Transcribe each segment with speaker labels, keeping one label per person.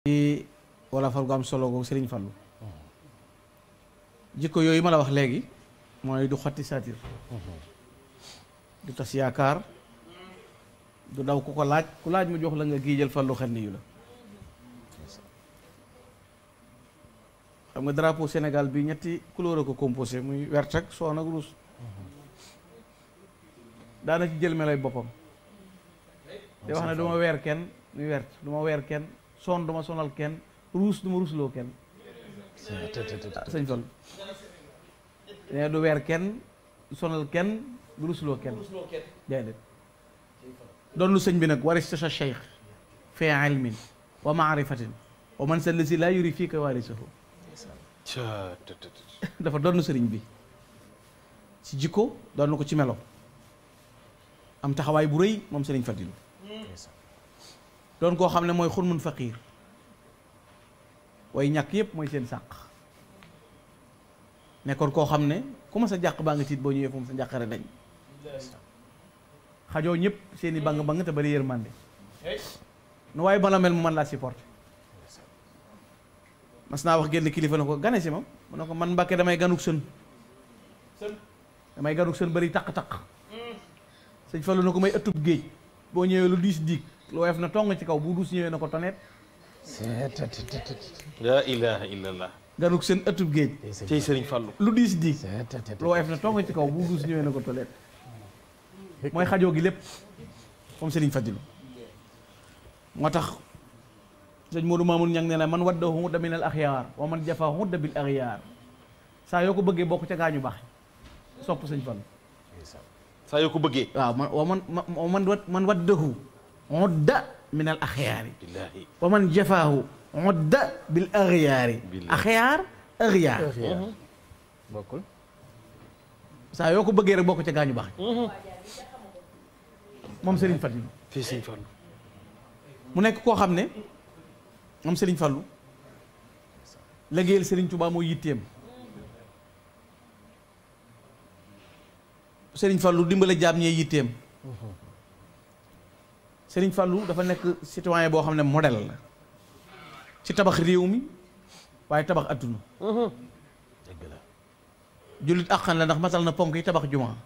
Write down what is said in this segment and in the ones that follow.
Speaker 1: ci wala fal gu am solo googu Sëriñ Fallu jikko yooyu ma la wax léegi mooy du xotti saatir du tas yaakaar du daw ku ko laaj ku laaj mu jox la nga giijal Fallu xel yu la xam nga drapeau Sénégal bi ñetti couleur a ko composé muy vert ak jaune ak rouge daana ci jël meloy boppam te wax ne du ma weer kenn muy vert du ma weer kenn son du ma sonal kenn ruus du ma ruusloo kenn sëñ Fall ne du weer kenn sonal kenn du ruusloo kenn déedéet doon lu sëñ bi nag warista sa cheikh fi ilmin wa maarifatin wa man sa lasi laa yuri fii ka waarisahu dafa doon sëriñ bi ci jikko doon ko ci melo am taxawaay bu rëy moom sëriñ Fadilu doon koo xam ne mooy xurmun faqiir way ñàkk yépp mooy seen sàq nekkoon koo xam ne ku ma sa jàq baa nga tiit boo ñëwee fu mu sa njàqare dañ xajoo ñëpp seeni bang bang te bari yërmande nu waaye bala mel mu mën laa supporter mas naa wax génn kilifa na ko gane si ma mu ne ko man Mbàkke damay ganuk sën bari taq-taq sëñ Fallu na ko may ëttub géej boo ñëwee lu diis diig lu woyof na tong ci kaw bu duus ñëwee na ko toneet
Speaker 2: la ilaha illallah
Speaker 1: ganuk seen ëttub géej
Speaker 2: cey sëriñ Fallu
Speaker 1: lu diis diig lu woyof na tong ci kaw bu duus ñëwee na ko toneet mooy xajoo gi lépp moom sëriñ Fadilu moo tax sëñ Modou Mamoun ñang ne la man wadda hudda min al axyaar wa man jafa hudda bil axyaar saa yoo ko bëggee bokk ca gaañu baax sopp sëñ Fallu
Speaker 2: saa yoo ko bëggee
Speaker 1: waaw man waddahu udda min al axyaari wa man jafaahu udda bil axyaari axyaar
Speaker 3: bokkul
Speaker 1: saa yoo ko bëggee rek bokk ca gaañu baax moom Serigne Fadilu
Speaker 2: fii Serigne Fallu
Speaker 1: mu nekk koo xam ne moom Serigne Fallu liggéeyal Serigne Touba mooy yitteem Serigne Fallu dimbale jaam ñee yitteem Serigne Fallu dafa nekk citoyen boo xam ne modèle la ci tabax réew mi waaye tabax adduna
Speaker 2: dëgg la
Speaker 1: jullit àqan la ndax matal na ponk yi tabax juma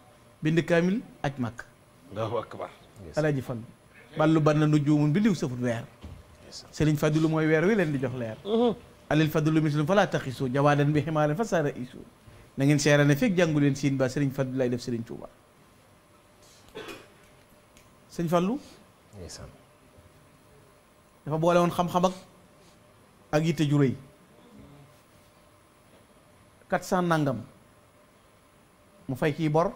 Speaker 1: bind kaamil aj màkk
Speaker 2: Allahu akbar
Speaker 1: Alaaji Fallu ballu ban na nu juumun bi liw safut weer Serigne Fadilu mooy weer wi leen di jox leer alil fadlu mislum falaa taxisu jawaadan bi ximaaran fa saara isu na ngeen seera ne fekk jàngu leen siin ba Serigne Fadilu lay def Serigne Touba Serigne Fallu dafa boole woon xam-xam ak yitte ju rëy 400 nangam mu fay ciy bor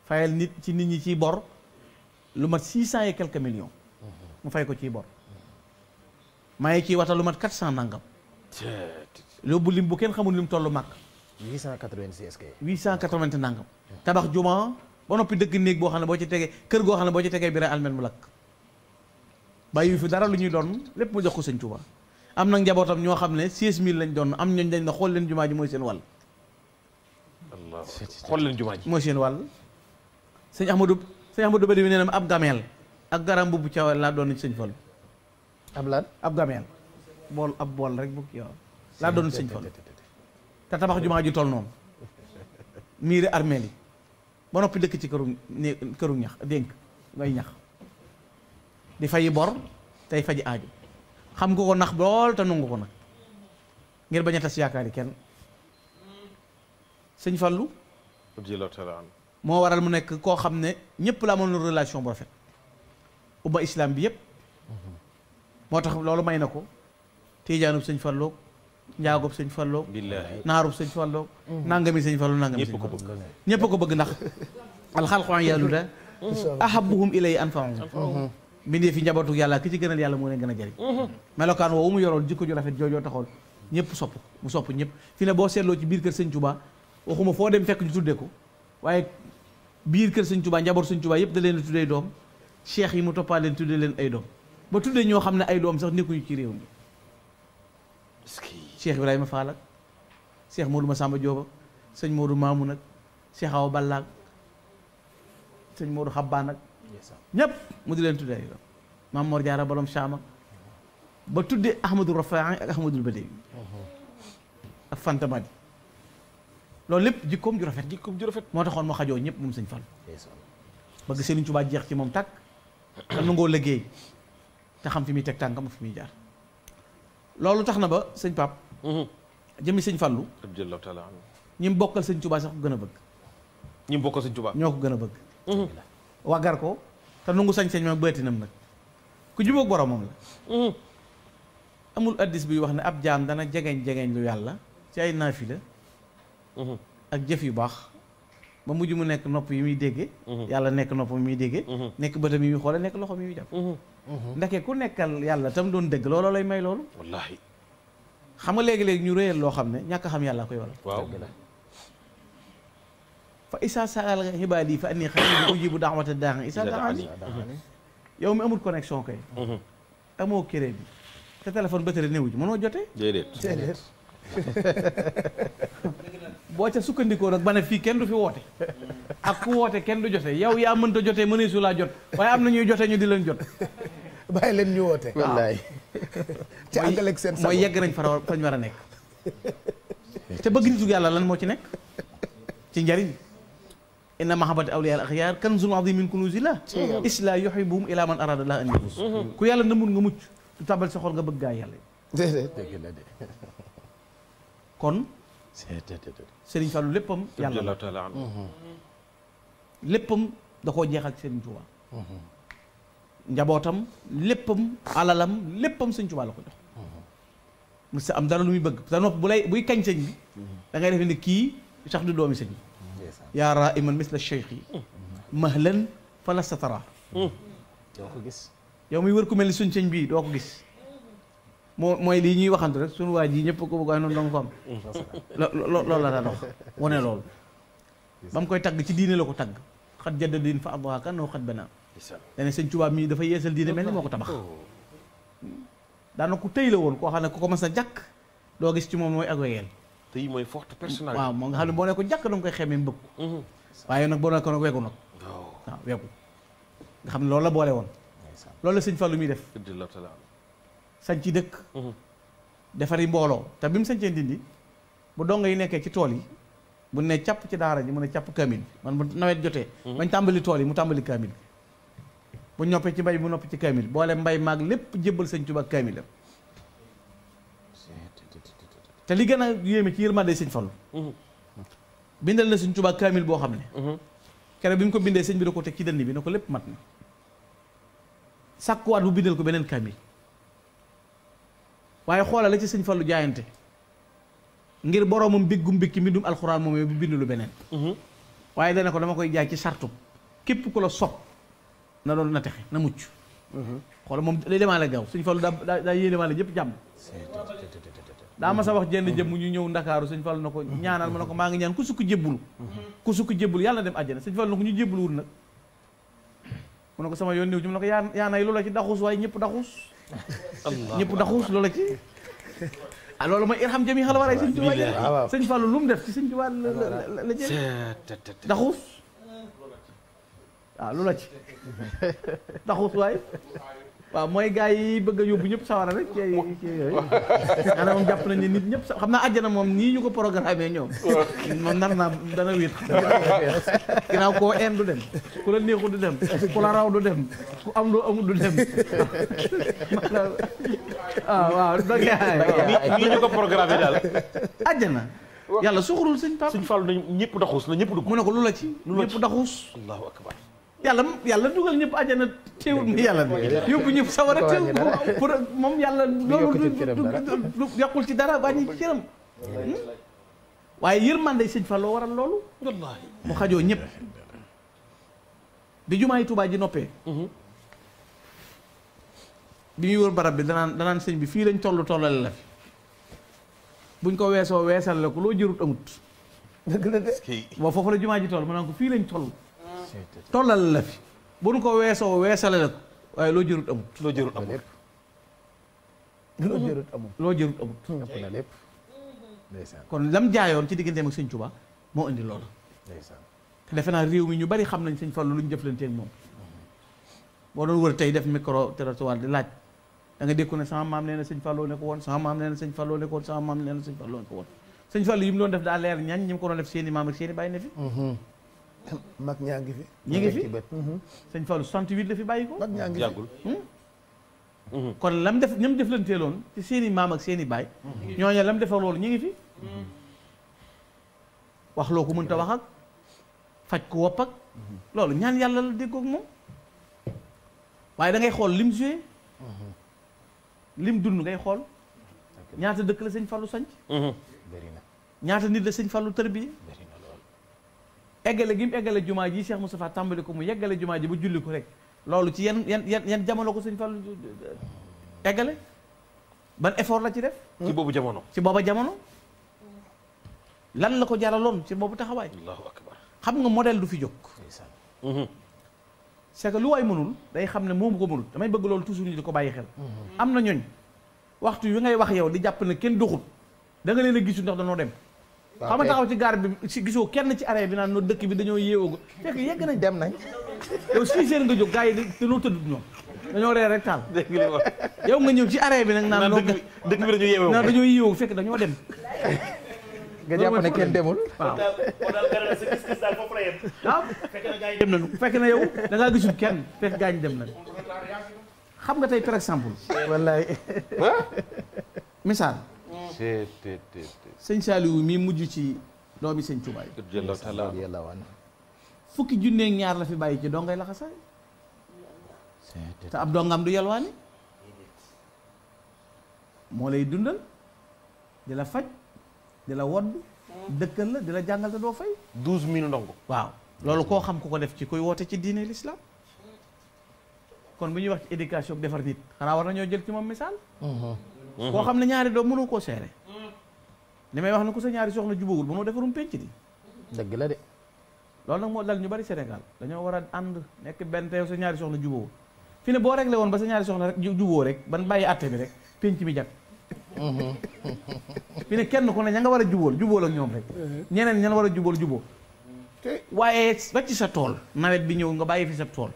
Speaker 1: fayal nit ñi ciy bor lu mat 600 et quelques millions mu fay ko ciy bor maye ciy wata lu mat 400 nangam loobu lim bu kenn xamul lim tollu mag
Speaker 3: 886 kay
Speaker 1: 880 nangam tabax juma ba noppi dëkk néeg boo xam ne boo ci tegee kër goo xam ne boo ci tegee biir almel mu lakk bàyyi fi dara lu ñuy doon lépp mu jox ko sëñ Tuuba am nag njabootam ñoo xam ne 16000 lañ doon am ñooñ dañ na xool leen jumaa ji mooy seen wàll
Speaker 2: Allah xool leen jumaa ji
Speaker 1: mooy seen wàll sëñ Ahmadou Bari bi nee na ab gameel ak garam bu ca laa doon ci sëñ Fallu
Speaker 3: ab lan
Speaker 1: ab gameel ab bool rek bu yow laa doon ci sëñ Fallu te tabax jumaa ji toll noonu miire armeel yi ba noppi dëkk ci këru ñax dénk ngay ñax di fayi bor tey faji aaju xam nga ko nax lool te nangu ko nag ngir bañ a tas yaakaar yi kenn sëñ Fallu moo waral mu nekk koo xam ne ñëpp la amoon relation bu rafet umma islam bi yëpp moo tax loolu may na ko tiijaanub sëñ Fallu njaagub sëñ Fallu naarub sëñ Fallu nangami sëñ Fallu nangami sëñ Fallu ñëpp ko bëgg ndax alxalqu yàllu da ahabuhum ilay anfa'uhum mbindee fi njabootu yàlla ki ci gënal yàlla moo leen gën a jëriñ melokaan woowu mu yoroon jikko ju rafet joojoo taxoon ñëpp sopp mu sopp ñëpp fi ne boo seetloo ci biir kër sëñ Touba waxuma foo dem fekk ñu tuddee ko waaye biir kër sëñ Touba njaboot sëñ Touba yëpp da leen tuddee doom cheikh yi mu toppaa leen tuddee leen ay doom ba tuddee ñoo xam ne ay doom sax nekkuñu ci réew mi cheikh Ibrahima Fall ak cheikh Modou Massamba Diop ak sëñ Modou Mamoun ak cheikh Awa Balla ak sëñ Modou Xabbaan ak ñëpp mu di leen tuddee Maam Mor Jaara Bolom Saam ak ba tuddee Ahmadou Rafahi ak Ahmadul Badawi ak Fantamadi loolu lépp jikkoom ju rafet moo taxoon moo xajoo ñëpp moom sëñ Fallu bëgg Sëriñ Tuubaa jeex ci moom tàkk te nangoo liggéey te xam fi muy teg tànkam fi muy jaar loolu tax na ba sëñ Pape jëmmi sëñ Fallu ñi mu bokkal sëñ Tuubaa sax ko gën a bëgg
Speaker 2: ñi mu bokkal sëñ Tuubaa
Speaker 1: ñoo ko gën a bëgg waggar ko te nangu sañ-sañ ma bëtinam nag ku jubóog boromam la amul addis bi wax ne ab jaam dana jegeñ lu yàlla ci ay naafila ak jëf yu baax ba mujj mu nekk nopp yi muy déggee yàlla nekk nopp yi muy déggee nekk bëtam yi muy xoole nekk loxo yi muy jàpp ndeke ku nekkal yàlla tam doon dëgg looloo lay may loolu
Speaker 2: wallaahi
Speaker 1: xam nga léegi-léegi ñu réyal loo xam ne ñàkk xam yàlla koy waral
Speaker 2: waaw
Speaker 1: fa isa sa'alaka ibaadi fa anni qariibun ujiibu da'wata daa'i isa da'aani yow mi amul connexion kay amoo crédit te téléphone batterie néew ji mënoo jotee
Speaker 2: déedéet
Speaker 1: boo ca sukkandikoo nag ba ne fii kenn du fi woote ak ku woote kenn du jote yow yaa mënta jotee mënee su laa jot waaye am na ñuy jotee ñu di leen jot
Speaker 3: bàyyi leen ñu woote wallaay ci àggaleeg seen
Speaker 1: mooy yegg nañ fañ war a nekk te bëgg nitu yàlla lan moo ci nekk ci njariñ inna mahabbata awliya al axyaar kanzun azim min kunuzillah isla yuhibbuhum ila man arada allah an yafuz ku yàlla namul nga mucc du tabal sa xol nga bëgg gaa yàlla kon Sëriñ Fallu léppam yàlla léppam da koo jeexal Sëriñ Tuubaa njabootam léppam alalam léppam Sëriñ Tuubaa la ko jox mu sa am dara lu muy bëgg sa nopp buy kañ sëñ bi da ngay defe ne kii sax du doomi sëñ bi yaa raa iman misla cheikh yi mahlan fa lasta tara
Speaker 3: doo ko gis
Speaker 1: yow muy wër ku mel ni suñ sëñ bii doo ko gis mooy lii ñuy waxantu rek suñu waa ji ñëpp ko bëgg waaye noonu danga ko am loolu la daan wax wane loolu ba mu koy tagg ci diine la ko tagg xat jadda diin fa adwaaka noo xat bana dane sëñ Tuubaa mii dafa yeesal diine mel ni moo ko tabax daana ku tëy la woon koo xam ne ku ko mas a jàkk doo gis ci moom mooy ak wegeel
Speaker 2: tey mooy forte personnalité
Speaker 1: waaw moo nga xam ne boo ne ko jàkk danga koy xemee mbëgg waaye nag boo ne ko nag wegu nag waaw wegu nga xam ne loolu la boole woon loolu la sëñ Fallu muy def sañ ci dëkk defari mbooloo te bi mu sañcee Ndindi bu dongo yi nekkee ci tool yi bu ne càpp ci daara ji mu ne càpp kaamil bi man bu nawet jotee bañ tàmbali tool yi mu tàmbali kaamil bu ñoppee ci mbay mu noppi ci kaamil boole mbay maag lépp jébbal sëñ Tuubaa kaamilam te li gën a yéeme ci yërmande sëñ Fallu bindal na sëñ Tuubaa kaamil boo xam ne keroog bi mu ko bindee sëñ bi da ko teg ci dënn bi ne ko lépp mat na sàkkuwaat bu bindal ko beneen kaamil waaye xoolal la ci sëñ Fallu jaayante ngir boroomam biggum mbikki mbindum alxuraan moom bu bind lu beneen waaye dana ko dama koy jaay ci sartu képp ku la sopp na doon na texe na mucc xoolal moom day demaale gaaw sëñ Fallu daa yéenemaale ñëpp jàmm daa ma sa wax jenn jëm ñu ñëw ndakaaru sëñ Fallu na ko ñaanal ma ne ko maa ngi ñaan ku sukk jébbulu yàlla na dem àjjana sëñ Fallu na ko ñu jébbulu wul nag mu ne ko sama yoon néew ci mu ne ko yaa nay loola ci daxuus waaye ñëpp daxuus ñëpp daxuus loola ci loolu mooy irham jami xala waray sëñ Tuubaa sëñ Fallu lu mu def ci sëñ Tuubaa la jël daxuus waaw lu la ci daxuus waaye waaw mooy gars yi bëgg a yóbbu ñëpp sawara rek ci yooyu xanaa moom jàpp nañ ne nit ñëpp xam naa àjjana moom nii ñu ko programmé ñoom moom nar naa dana wéet ginnaaw koo en du dem ku la neexu du dem ku la raw du dem ku am loo amul du dem waaw dog
Speaker 2: nii ñu ko programmé daal
Speaker 1: àjjana yàlla suxurul sëñ Pape
Speaker 2: sëñ Fallu na ñëpp daxuus na ñëpp dugg
Speaker 1: mu ne ko lu la ci ñëpp daxuus
Speaker 2: allahu akbar
Speaker 1: yàlla dugal ñëpp àjjana teewul ni yàlla yóbbu ñëpp sawara teewul pour moom yàlla loolu du yàqul ci dara wàññi ci cëram waaye yërmande sëñ Fallu waral loolu wallaahi mu xajoo ñëpp bi jumaay Tuubaa ji noppee bi ñuy wër barab bi danaan sëñ bi fii lañ tollale la fi buñ ko weesoo weesal la ko loo jërut amut dëgg la de boo foofu la jumaa ji toll mu naan ko fii lañ tollal la fi bu nu ko weesoo weesale la ko waaye loo jërut amut
Speaker 2: loo jërut amut
Speaker 1: loo jërut amut
Speaker 3: ëpp na lépp
Speaker 1: kon lam jaayoon ci digganteem ak sëñ Tuubaa moo indi loolu te defe naa réew mi ñu bari xam nañ sëñ Fallu lu ñu jëflanteeg moom boo doon wër tey def micro trottoir di laaj da nga dékku ne sama maam nee na sëñ Fallou ne ko woon sama maam nee na sëñ Fallou ne ko woon sama maam nee na sëñ Fallou ne ko woon sëñ Fallou yi mu doon def daa leer ñañ ñi mu ko doon def seeni maam ak seeni bàyyi ne fi
Speaker 3: mag ñaa ngi fi
Speaker 1: ñi ngi fi sëñ Fallou 68 la fi bàyyi ko
Speaker 3: mag ñaa ngi
Speaker 2: jàggul
Speaker 1: kon lam def ñam deflanteeloon ci seeni maam ak seeni baay ñooñu lam defal loolu ñu ngi fi wax loo ko mënta wax ak faj ko wopp ak loolu ñaan yàlla la déggoog moom waaye da ngay xool lim joué lim dund ngay xool ñaata dëkk la sëñ Fallou sanc
Speaker 3: bëri na
Speaker 1: ñaata nit la sëñ Fallou tërbiye
Speaker 3: bëri na lool
Speaker 1: eggale gi mu eggale jumaa ji Cheikh Moustapha tàmbali ko mu yeggale jumaa ji ba julli ko rek loolu ci yan jamono ko sëñ Fallou eggale ban effort la ci def
Speaker 2: ci boobu jamono
Speaker 1: ci booba jamono lan la ko jaraloon ci boobu taxawaay
Speaker 2: allahu akbar
Speaker 1: xam nga modèle du fi jóg c'est que lu waay mënul day xam ne moom ko mënul damay bëgg loolu toujours ñu di ko bàyyi xel am na ñooñ waxtu yu ngay wax yow di jàpp ne kenn doxut da nga leen a gisu ndax dañoo dem xam nga taxaw ci gaar bi si gisoo kenn ci arrêt bi naan no dëkk bi dañoo yeewoo fekk yegg nañ
Speaker 3: dem nañ
Speaker 1: yow 6 heures nga jóg gars yi dañoo tëdd ñoom dañoo reer rek taal
Speaker 2: dégg li wax
Speaker 1: yow nga ñëw ci arrêt bi nag naan noo
Speaker 2: dëkk bi dañu yeewoo
Speaker 1: naan dañoo yeewoo fekk dañoo dem
Speaker 3: nga jàpp ne kenn demul
Speaker 1: waaw
Speaker 4: daal sa gis-gis daal foofu la yem.
Speaker 1: waaw
Speaker 4: fekk na gars yi
Speaker 1: dem nañu fekk na yow da ngaa gisul kenn fekk gaañ dem nañ xam nga tey par exemple
Speaker 3: wallaay
Speaker 1: misaal sëñ Saliou mii mujj ci doomi sëñ Touba yi
Speaker 3: yàlla wan
Speaker 1: fukki junneeg ñaar la fi bàyyi ci dongay laxasaay te ab dongam du yalwaani moo lay dundal di la faj di la wodd dëkkal la di la jàngal te doo fay
Speaker 2: 12000 ndongo
Speaker 1: waaw loolu koo xam ku ko def ci koy woote ci diine l'islam kon bu ñuy wax ci éducation defar nit xanaa war nañoo jël ci moom misaal koo xam ne ñaari doom mënu koo seere li may wax ne ku sa ñaari soxna jubawul mënoo defarum penc di
Speaker 3: dëgg la de
Speaker 1: loolu nag moo dal ñu bari Sénégal dañoo war a ànd nekk benn te yow sa ñaari soxna jubawul fi ne boo réglé woon ba sa ñaari soxna rek juboo rek ban bàyyi àtte bi rek penc mi jag fi ne kenn ku ne ña nga war a jubóol ak ñoom rek ñeneen ñan war a juboo waaye wàcc sa tool nawet bi ñëw nga bàyyi fi sa tool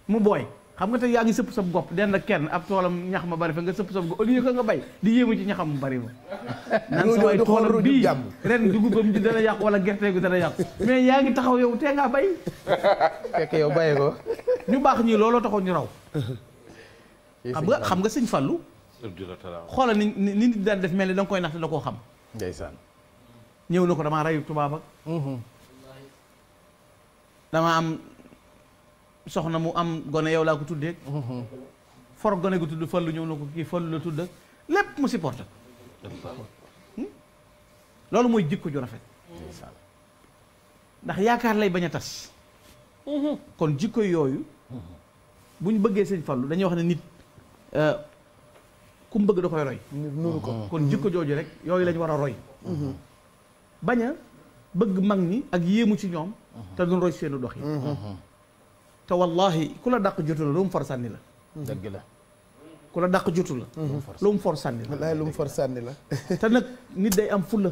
Speaker 1: mu booy xam nga te yaa ngi sëpp sa gopp den ak kenn ab toolam ñax ma bari fa nga sëpp sa gopp au lieu que nga bay di yéemu ci ñaxam mu bari ma nan sa waay toolam bii ren dugubam ji dana yàqu wala gerte gu dana yàqu mais yaa ngi taxaw yow tee ngaa bay
Speaker 3: fekk yow bàyyi ko
Speaker 1: ñu baax ñii looloo taxoon ñu raw xam nga sëñ Fallou xoolal ni nit daan def mel ni da nga koy nax te da koo xam
Speaker 3: ndeysaan
Speaker 1: ñëw na ko damaa rayu tubaab ak dama am soxna mu am gone yow laa ko tuddee for gone gu tudd Fallu ñëw na ko kii Fallu la tudd lépp mu supporté ko loolu mooy jikko ju rafet ndax yaakaar lay bañ a tas kon jikko yooyu bu ñu bëggee sëñ Fallu dañuy wax ne nit ku mu bëgg da koy roy
Speaker 3: nuru ko
Speaker 1: kon jikko jooju rek yooyu lañ war a roy bañ a bëgg mag ñi ak yéemu ci ñoom te duñ roy seenu dox yi te wallahi ku la dàq jotu la lu mu for sànni la
Speaker 3: dëgg la
Speaker 1: ku la dàq jotu la lu mu for sànni la
Speaker 3: wallaay lu mu for sànni la
Speaker 1: te nag nit day am fulla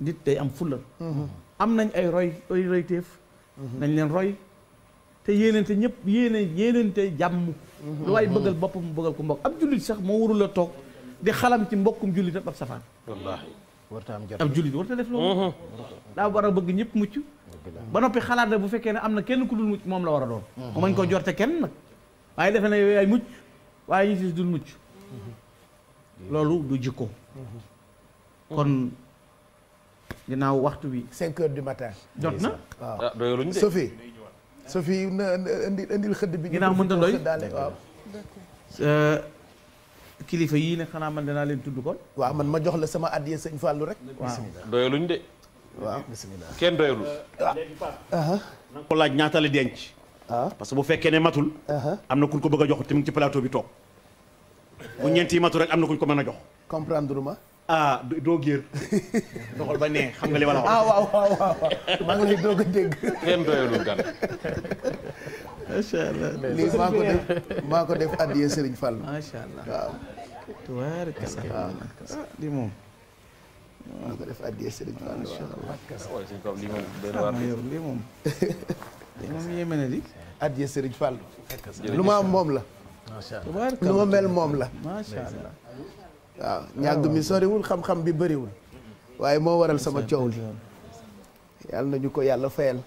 Speaker 1: nit day am fulla am nañ ay royteef nañ leen roy te yéenante ñëpp yéenante jàmm lu waay bëggal boppam mu bëggal ko mbokk ab jullit sax moo warul a toog di xalam ci mbokkum jullit ab safaan
Speaker 2: wallaahi
Speaker 3: warta am jot
Speaker 1: ab jullit warta def loolu daa war a bëgg ñëpp mucc ba noppi xalaat na bu fekkee ne am na kenn ku dul mucc moom la war a doon mu mañ ko jorte kenn nag waaye defe na yow yaay mucc waaye ñu si dul mucc loolu du jikko kon ginnaaw waxtu bi
Speaker 3: 5 heures du matin
Speaker 1: jot na
Speaker 3: waaw
Speaker 2: doyaluñ de
Speaker 3: Sophie na indil xëdd bi
Speaker 1: ginnaaw mënta doy
Speaker 3: waaw
Speaker 1: kilifa yii ne xanaa man danaa leen tudd kon
Speaker 3: waaw man ma jox la sama addiya sëñ Fallou rek
Speaker 1: waaw
Speaker 2: doyaluñ de
Speaker 3: waaw bismillah
Speaker 2: kenn doyalul
Speaker 4: léegi Pape
Speaker 5: na ko laaj ñaata la denc parce que bu fekkee ne matul am na kuñ ko bëgg a jox te mu ngi ci plateau bi toog bu ñeenti yi matul rek am na kuñ ko mën a jox
Speaker 3: comprendre ma
Speaker 5: ah doo géer doxal ba nee xam nga li wala wax
Speaker 3: waaw maa ngi lay doog a dégg
Speaker 2: kenn doyalul gan
Speaker 1: macha allah
Speaker 3: lii maa ko def addiya Serigne Fallou
Speaker 1: macha allah
Speaker 3: waaw
Speaker 1: tubaarkalla lii moom
Speaker 3: maa ko def addiya Serigne Fallou
Speaker 2: waaye suñ ko lii moom benn waar
Speaker 1: yow lii moom yéeme na di
Speaker 3: addiya Serigne Fallou lu ma am moom la macha
Speaker 1: allah
Speaker 3: nu ma mel moom la.
Speaker 1: macha allah.
Speaker 3: waaw ñàgg mi soriwul xam-xam bi bëriwul. waaye moo waral sama coow li. yàlla nañu ko yàlla fayal.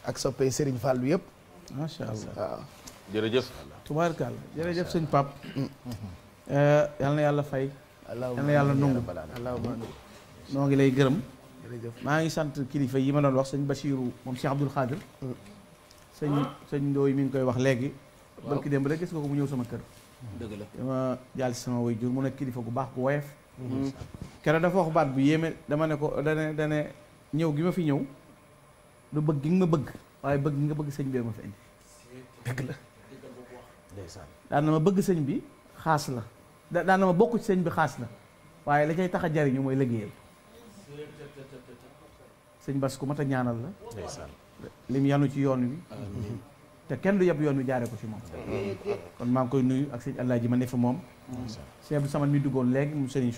Speaker 3: ak soppee Serigne Fallou yëpp.
Speaker 1: macha allah
Speaker 3: waaw.
Speaker 2: jërëjëf.
Speaker 1: tubaarkàlla jërëjëf sëñ Pape. yal na yàlla fay. yal na yàlla nungu. noo ngi lay gërëm. maa ngi sant kilifa yi ma doon wax sëñ Bachirou moom Cheikh Abdoul Khadir. sëñ Ndooy mi ngi koy wax léegi. barki démb rek gis nga ko mu ñëw sama kër.
Speaker 5: dëgg la
Speaker 1: dama jaal si sama way jur mu nekk kilifa gu baax gu woyof. keroog dafa wax baat bu yéeme dama ne ko dane ñëw gi ma fi ñëw du bëgg gi nga ma bëgg waaye bëgg gi nga bëgg sëñ bi ma fi indi. dëgg la. daan na ma bëgg sëñ bi xaas la daan na ma bokk ci sëñ bi xaas la waaye la cay tax a jariñu mooy liggéeyal. sëñ Bass ku mat a ñaanal la. lim yanu ci yoon wi. te kenn du yeb yoon wi jaaree ko ci moom. kon maa ngi koy nuyu ak sëñ Alaaji ma ne fa moom. sëñ Abdou Samad mi duggoon léegi mu sëñ